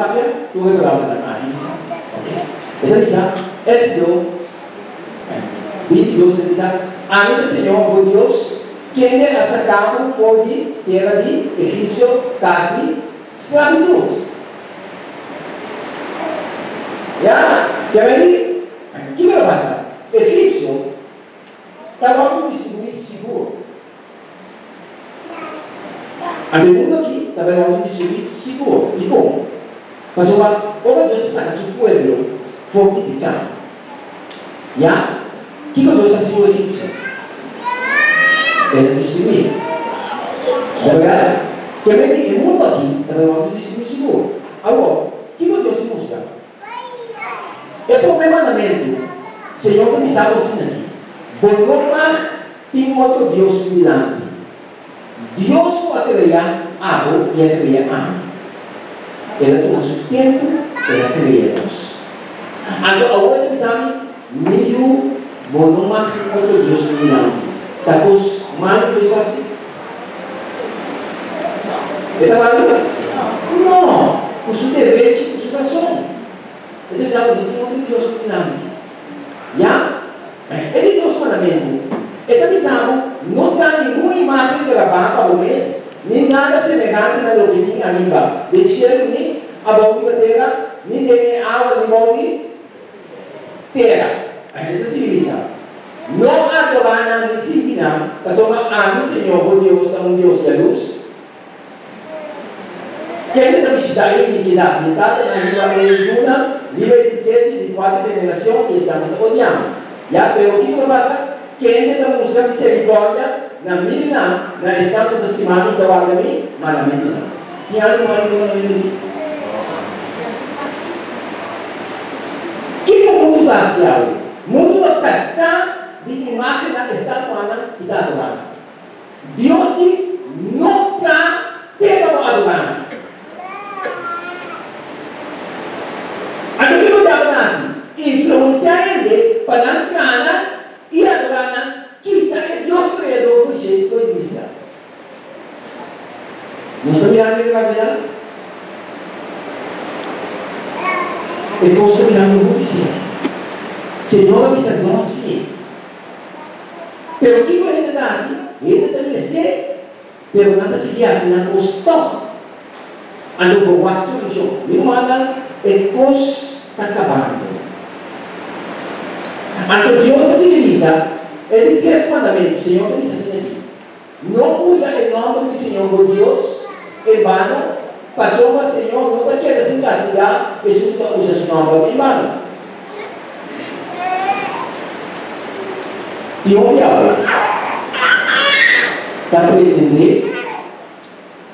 papia tur e palabranan aki bisa. Ok. E ta bisa, Éxodo 22, e ta bisa, Ami ta Señor bo Dios, kende a saka bo for di tera di Egipsio, kas di sklabitut. Ya, keme di, kiko ta pasa? Egipsio ta wòrdu distribuí sigur. Anto e mundu aki ta bai wòrdu destruí sigur. Dikon? Pasobra ora Dios a saka su pueblo for di piká, ya, kiko Dios a hasi ku Egipsio? El a destruí. Ta bèrdat? Ke mei di e mundu aki ta bai wòrdu destruí sigur. Awor, kiko Dios a mustra? E promé mandamentu, Señor ta bisa bo asina aki, Bo no mag Tin otro Dios mi dilanti. Dios ku a krea abo i a krea ami. El a tuma su tempu, el a krea nos. Anto awor e ta bisa mi, Mi yu, bo no mag tin otro Dios mi dilanti. Ta kos malu Dios hasi? E ta malu? No! Ku su derechi, ku su rason. E ta bisa bo, no tin otro Dios mi dilanti. Ya? E di dos mandamentu, e ta bisa bo, No traha ningun imágen grabá pa bo mes, ni nada semehante na loke tin ariba den shelu ni abou riba tera, ni den e awa ni bou di tera. E ta sigui bisa, No adorá nan ni sirbi nan, pasobra ami, Señor bo Dios, ta un Dios yalus. Kende ta bishitá e inikidat di tatanan riba e yunan, riba e di tres i di kuater generashon i esnan ku ta odiá mi? Ya, pero kiko ta pasa? Kende ta mustra miserikòrdia na milnan, na esnan ku ta stima mi i ta warda mi mandamentunan? Tin algu malu den mandamentu di? Kiko mundu ta hasi awe? Mundu ta pèstá di imágennan, estatuanan i ta adorá nan. Dios di no ta te pa bo adorá nan. Anto kiko diabel ta hasi? Influensiá hende pa nan kana i adorá nan, kita e Dios Kreador for dje for di bista. Nos ta mirando e gravedat? E kos ta mirando hopi serio. Señor a bisa no hasié. Pero kiko hende ta hasi? Hende ta les'é, pero nan ta sigui hasi nan kos tòg. Anto bo wak solushon. Mi rumannan, e kos ta kabando. Anto Dios ta sigui bisa e di tres mandamentu. Señor ta bisa asina aki, No usa e nòmber di Señor bo Dios en bano, pasobra Señor no ta keda sin kastigá esun ku ta usa su nòmber en bano. I hopi awe ta pretendé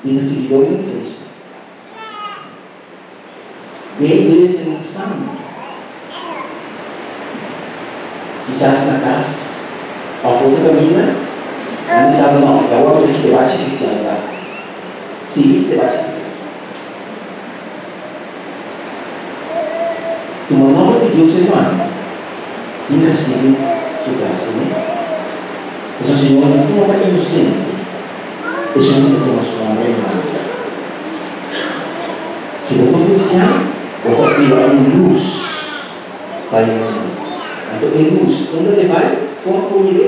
di ta siguidónan di Cristo. Den iglesianan santu, kisas na kas òf otro kaminda, nan bisa bo, No, ya wòrdu di debachi kristian ta. Sí, debachi kristian. Tuma nòmber di Dios en mano i kastigu su tras di mi. Pasobra Señor no tuma pa inosente esun ku ta tuma su nòmber en mano. Si bo ta un kristian, bo ta biba un lus pa e mundu. Anto e lus, unda ta e bai? Kon por mir'é?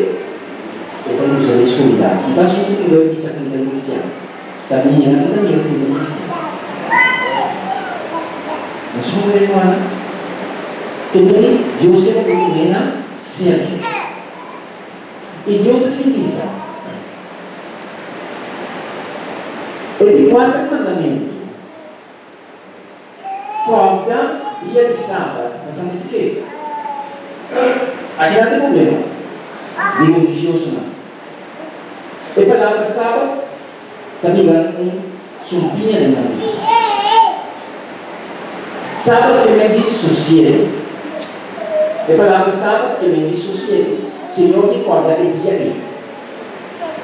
E ta lusa den skuridat. I ta asuntu ku lo e bisa ku mi ta un kristian. Ta mira ku ta mira ku mi ta un kristian. Nos homber e rumannan, Tene Dios e ta pone nan serio. I Dios ta sigui bisa, E di kuater mandamentu, Kòrda dia di Sabat pa santifik'é. Aki nan ta e problema di religiosonan. E palabra Sabat ta bira un sumpiña den nan bista. Sabat ke men di sosiego. E palabra Sabat ke men di sosiego. Señor di kòrda e dia ei.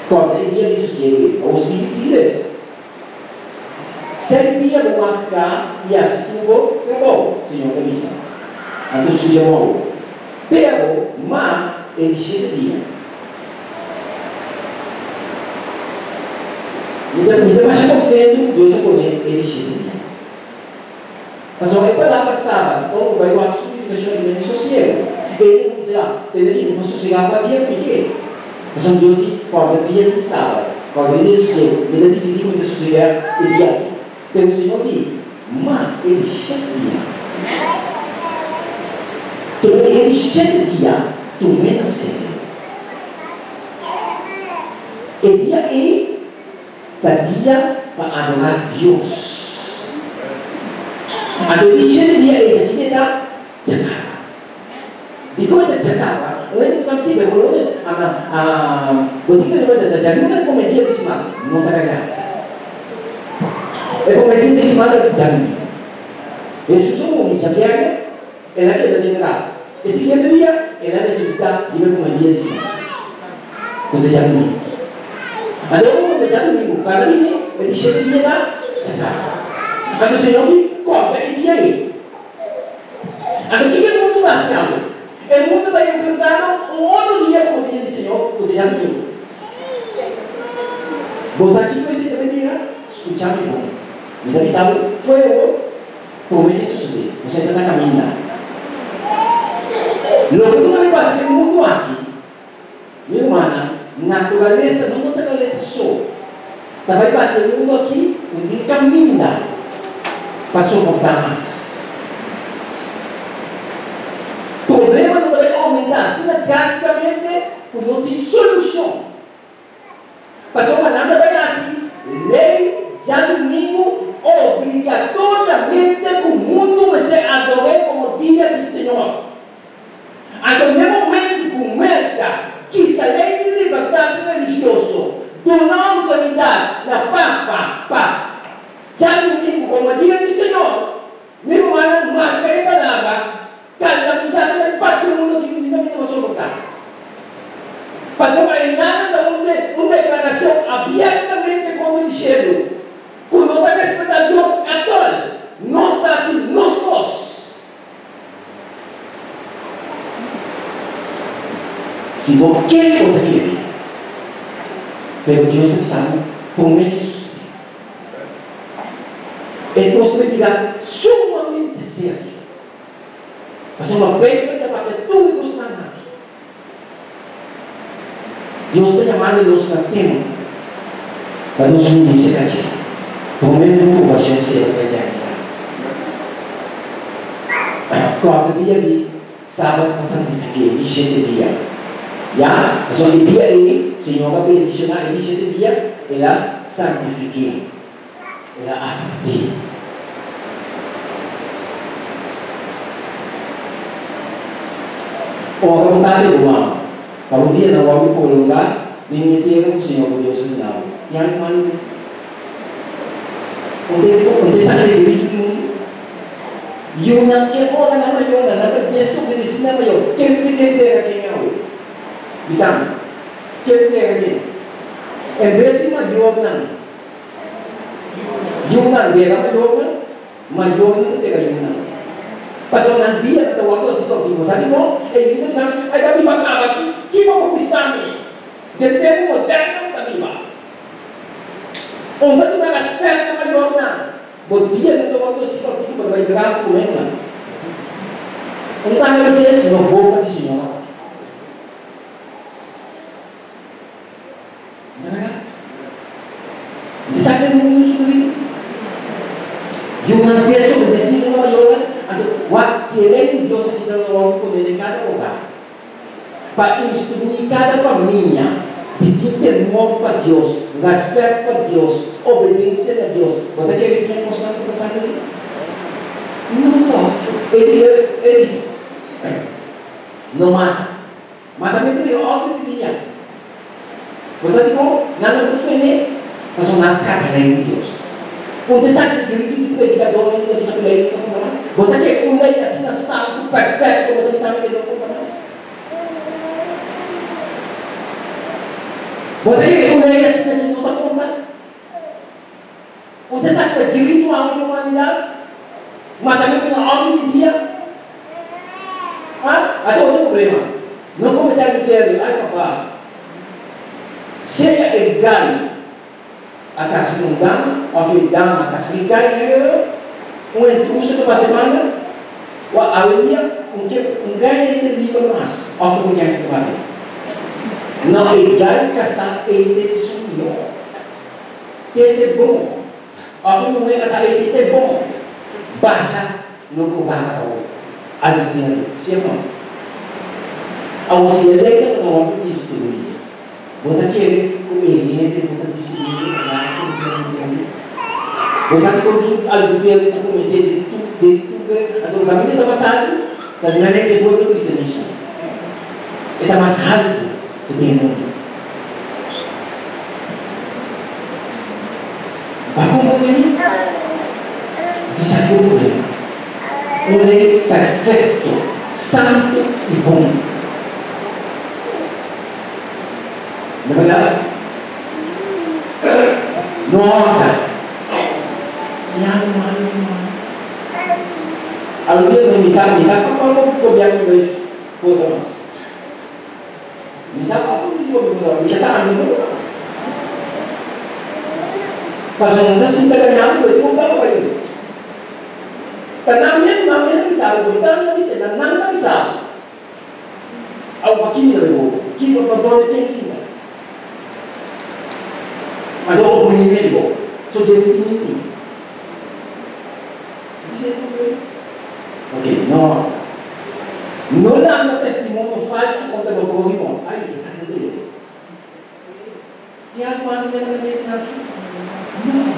Kòrda e dia di sosiego ei. Awor sigui sigui resa. Seis dia bo mag ka i hasi tur bo trabou, Señor ta bisa. Anto suja bo. Pero ma e di shete dia. Mi ta mi ta masha kontentu ku Dios a pone e di shete dia. Pasobra e palabra sabat, ora ku bai wak su nifikashon di mene sosiegu. E hende ku bisa, Tende aki, mi por sosegá pa dia ku mi ke. Pasobra Dios di, Kòrda dia di sabat, kòrda dia di sosiegu. Mi ta disidí ku mi ta sosegá e dia aki. Pero Señor di, Ma e di shete dia. Tuma e di shete dia, tum'é na serio. E dia ei ta dia pa adorá Dios. Anto e di shete dia ei ta kiko e ta? Djasabra. Dikon e ta djasabra? Un hende ku sabi si, pero lo mes bo tin tene kuenta ta djaluna e promé dia di siman no ta kayá. E promé dia di siman ta djadumingu. Hesus a muri djabièrnè, el a keda den graf. E siguiente dia el a resusitá riba e promé dia di siman, ku ta djadumingu. Anto ora ku ta djadumingu kada bini, e di shete dia ta djasabra. Anto Señor di kòrda e dia ei. Anto kiko e mundu ta hasi awe? E mundu ta implantando un otro dia komo dia di Señor ku ta djadumingu. Bo sa kiko esei ta mira? Skucha mi bon. Mi ta bisa bo, fuego promé ke sosodé, bo sa e ta na kaminda. Loke ku ta bai pasa den mundu aki, mi rumannan, naturalesa, no naturalesa so, ta bai bati e mundu aki ku tin kaminda pa soportá mas. Problemanan ta bai oumentá asina drástikamente ku no tin solushon. Pasobra nan ta bai hasi lei djadumingu obligatoriamente ku mundu mester ador'é komo dia di Señor. Anto n'e momentu ku Merka kita lei di libertat religioso, duna outoridat na Papa pa djadumingu komo dia di Señor, mi rumannan marka e palabra Kalamidat ta bai parti e mundu aki ku ninga mi no a soportá. Pasobra e nan ta un un deklarashon abiertamente kontra di shelu ku no ta respetá Dios atòl. Nos ta hasi nos kos. Si bo kere bo ta kere, pero Dios ta bisa bo promé ke sosodé. E kos ta bira sumamente serio. Pasobra Beibel ta papia tur e kosnan aki. Dios ta yamando nos na tempu pa nos uni serka dje. Promé un probashon sera pa eternidat. Kòrda dia di Sabat pa santifik'é, di shete dia. Ya, pasobra e dia ei Señor a bendishoná e di shete dia, el a santifik'é. El a apart'é. Ora bo tata i bo mama, pa bo dianan wòrdu prolongá den e tera ku Señor bo Dios a duna bo. Tin algu malu den esei? Un te saka di gritu di mundu? Yunan ke ora nan mayornan, nan ta desobedesí nan mayor. Ken ku tin tera ken awe? Bisa mi, ken tera ken? En bes di mayornan Yunan bera mayornan, mayornan ta tera yunan. Pasobra nan dia nan ta wòrdu hasi tòg di Sa dikon? E yu ta bisa mi, Ai ta biba kaba aki, ki bo por bisa mi? Den tempu moderno mi ta biba. Unda duna rèspèt na mayornan, bo dia nan ta wòrdu hasi tòg di bo ta bai graf ku nan. Un tanga bis'é, sino boka di Señor a papia. Esaki ta mundu sufrido. Yunan desobedesí nan mayornan, anto wak si e lei di Dios a kita nan wòrdu pone den kada hogar pa instruí kada famia di tin temor pa Dios, rèspèt pa Dios, obedensia na Dios. Bo ta kere tin e kosnan ku ta sali di? No. E di, No mata. Matamentu di òrdu di dia. Bo sa dikon nan no por frene? Pasobra nan trata lei di Dios. Un ta esaki di gritu di predikadornan ku ta bisa ku lei no ta konta mas? Bo ta kere un lei asina santu, perfekto, bo ta bisa mi ku e no konta mas? Bo ta kere un lei asina ki no ta konta? Un ta esaki ta gritu awe di humanidat? Matamentu na òrdu di dia? Ha? Ata otro problema. No comete adulterio. Ay papa. Sea e gai a casa cu un dama of e dama a casa cu e gai, nè? Un intruso ta pasa banda, wak awendia un ke un gay hende liber mas òf ta konfiansa ta bati. No e gay kasá ei te su mihó, te te bon, òf e muhé kasá ei te te bon, basha no programa ta hopi algu tin adu, si òf no? Awor si e lei tabata wòrdu instruí, Bo ta kere ku e hende bo ta distribuí e palabra ku bo ta entende? Bo sa kiko tin algu ta kometé den tur den tur e anto kaminda ta mas altu ta den manera di e pueblo kristianismo e ta mas haltu ku den e mundu. Bo a komprende mi? Bo sa ki problema? Un lei perfekto, santu i bon. Na berdad, no horta. Mi alma malo, mi malo. Algun dia mi sa, mi sa pa como gobierno bay vota mas. Mi sa pa como mi vota, mi sa ami vota mas. Pasobra no ta sinta gañando, pues tin un plano pa yuda. Ta nan mes, nan mes ta bisa bo, nan ta bisa, nan ta bisa bo. Awo pa kin ta bota? Kin pa pa dónde ken sinta? Anto bo pone di bo so dje di tin tin. Dice e problema? Ok, no. No lanta testimonio falsu kontra bo próhimo. Ai, esaki ta duele. Tin algu mas di mandamentu aki? No.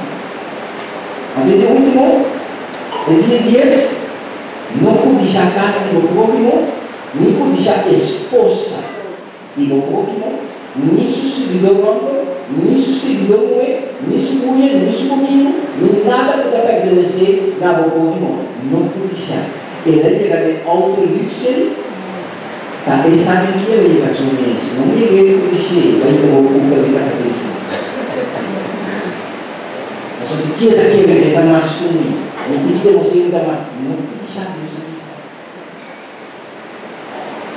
Anto e ultimo, e dia dies, No kudishá kas di bo próhimo, ni kudishá esposa di bo próhimo, ni su sirbidor hòmber, ni su sirbidor muhé, ni su buya, ni su buriku, ni nada ku ta pertenesé na bo próhimo. No kudishá. El a yega den outo lùkse. Ta esaki ki a yega su mes. No mira e cliché pa yuda bo buka di katatismo. Pasobra ki keda kere e ta mas ku mi. Mi tin ki demostr'é mi ta mas. No cliché Dios a bisa.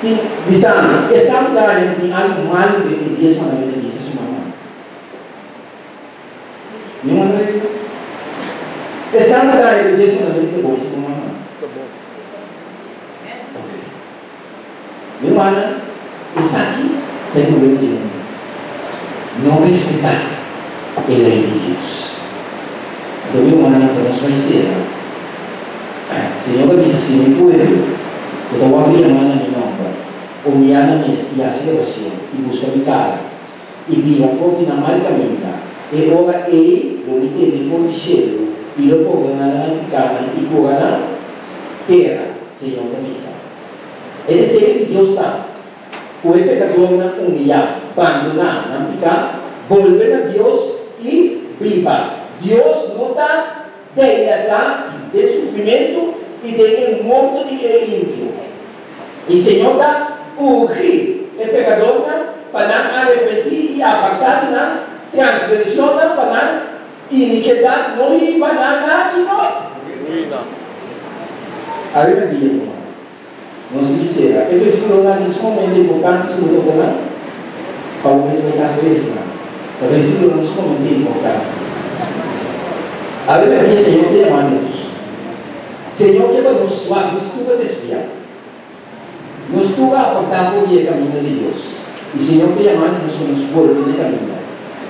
Tin bisando, Esnan ku ta haña ku tin algu malu den e dies mandamentu aki, esei su mama. Mi mama ta bisa, Esnan ku ta haña ku e dies mandamentu ta bon, esei bo mama. Ok. Mi rumannan, esaki ta e problema di mundu. No respetá e lei di Dios. Anto mi rumannan, pa nos bai sera, Señor a bisa, Si mi pueblo, ku ta wòrdu yamá na mi nòmber, humiyá nan mes i hasi orashon i buska mi kara, i bira for di nan mal kaminda, e ora ei lo mi tende for di shelu i lo pordoná nan pikánan i kura nan tera. Señor ta bisa. E deseo di Dios ta ku e pekadornan humiyá, bandoná nan piká, bolbe na Dios i biba. Dios no ta deilatá den sufrimentu i den e morto di e limpio. I Señor ta urgi e pekadornan pa nan arepentí i apartá di nan transgresionnan pa nan Iniquedad no hiba nan na kiko? Ruina. Ariba dia, ruman, nos tin ki sera e versiculonan aki sumamente importante si bo ta ordená pa bo mes bai cas reza. Ta versiculonan sumamente importante. Ariba dia Señor ta yama nos. Señor ke pa nos wak nos tur a desviá. Nos tur a apartá for di e kaminda di Dios, i Señor ta yamando nos pa nos bolbe na e kaminda.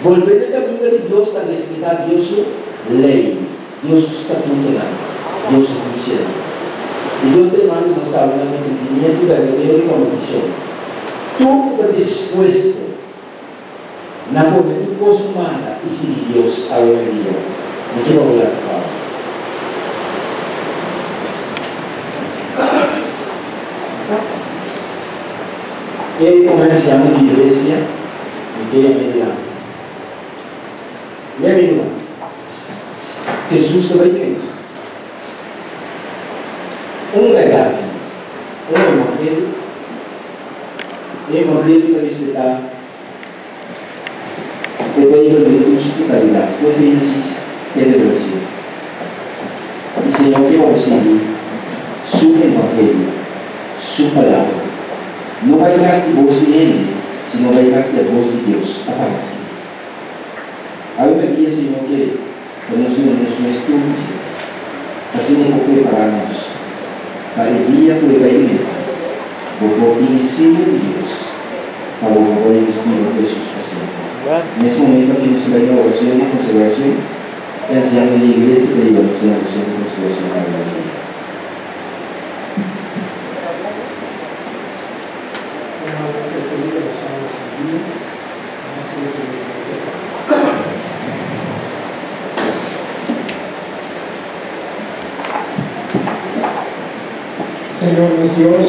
Bolbe na e kaminda di Dios ta respetá Dios su lei, Dios su statutonan, Dios su huisionan. I Dios ta yamando nos awe na arepentimiento berdadero i konvertishon. Tur ku ta dispuesto na pone tur kos un banda i sigui Dios awe mèrdia, mi ke pa bo lanta pa awe. E komersiante di iglesia mi ke yam'é dilanti. Mi amigunan, Hesus ta bai bini. Un bèrdat, un evangelio. E evangelio ta respetá e Beibel den tur su totalidat, for Génesis te Revelashon. I Señor ke pa bo sigui Su evangelio, Su Palabra. No bai tras di bos di hende, sino bai tras di e bos di Dios. Ta para asina. Awe merdia Señor ke pa nos duna nos mes tur di dje. Asina e por prepará nos pa e dia ku e bai bini. Bo por tin e seyo di Dios pa bo por bai biba ku Hesus pa semper. Nes momento aki nos ta bai den orashon di konsagrashon. E ansiano di e iglesia ta yuda nos den orashon di konsagrashon awe di dia. Señor nos Dios,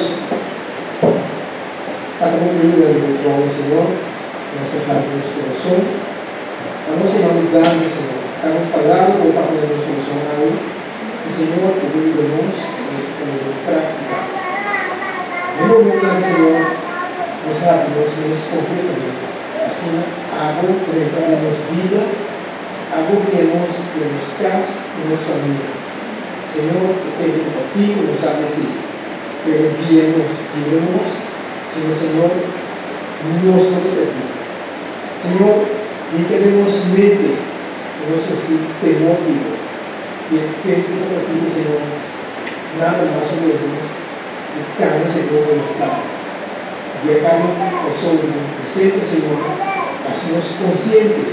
ata bo ayuda riba e trono, Señor, nos ta habri nos corazon, pa nos a manda danki, Señor, cada un palabra cu bo papia den nos corazon awe, y Señor, cu bo yuda nos pa nos pone den practica. Den e momento aki, Señor, nos ta habri nos mes completamente, asina abo drenta den nos bida, abo guia nos den nos cas y nos familia. Señor, e tempu ta papia ku nos sabi asi, pero guia nos, yuda nos, sino Señor, nos no ta perdí. Señor, hinka den nos mente ku nos mester temor di Bo. I e tempu ta papia, Señor, nada mas o menos di kana segun Bo boluntat. Guia kada un persona den presente, Señor, hasi nos konsiente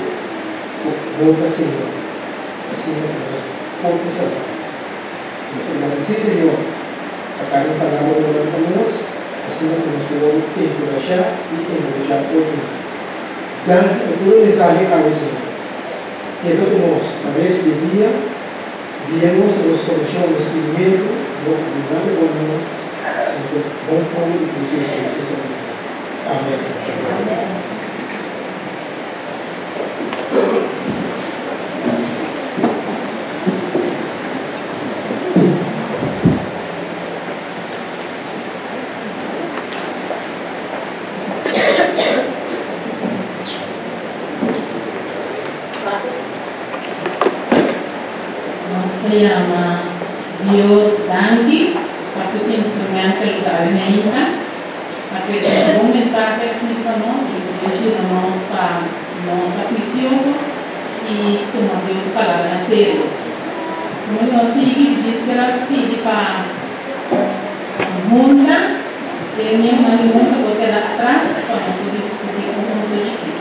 ku Bo ta Señor. Asina ku nos por ta salbá. Nos ta gradisí, Señor, pa kada un palabra ku Bo duna pa nos, asina ku nos por wòrdu enkurashá i enkurashá otronan. Danki pa tur e mensahe awe, Señor. Keda ku nos pa restu di e dia, guia nos na nos korashon, nos pidimentu, no ku nada bon na nos, sino ku bon nòmber di Cristo Hesus nos ta pidi. Amèn. Nos ta yama Dios danki pa su instrumento el usa awe mainta. A trese un bon mensahe asina pa nos i ku Dios yuda nos pa nos ta huisioso i tuma Dios su palabra na serio. Prome ku nos sigui, djis keda pidi pa hunta, e miembronan di hunta por keda atras pa nos por diskuti un punto chikitu.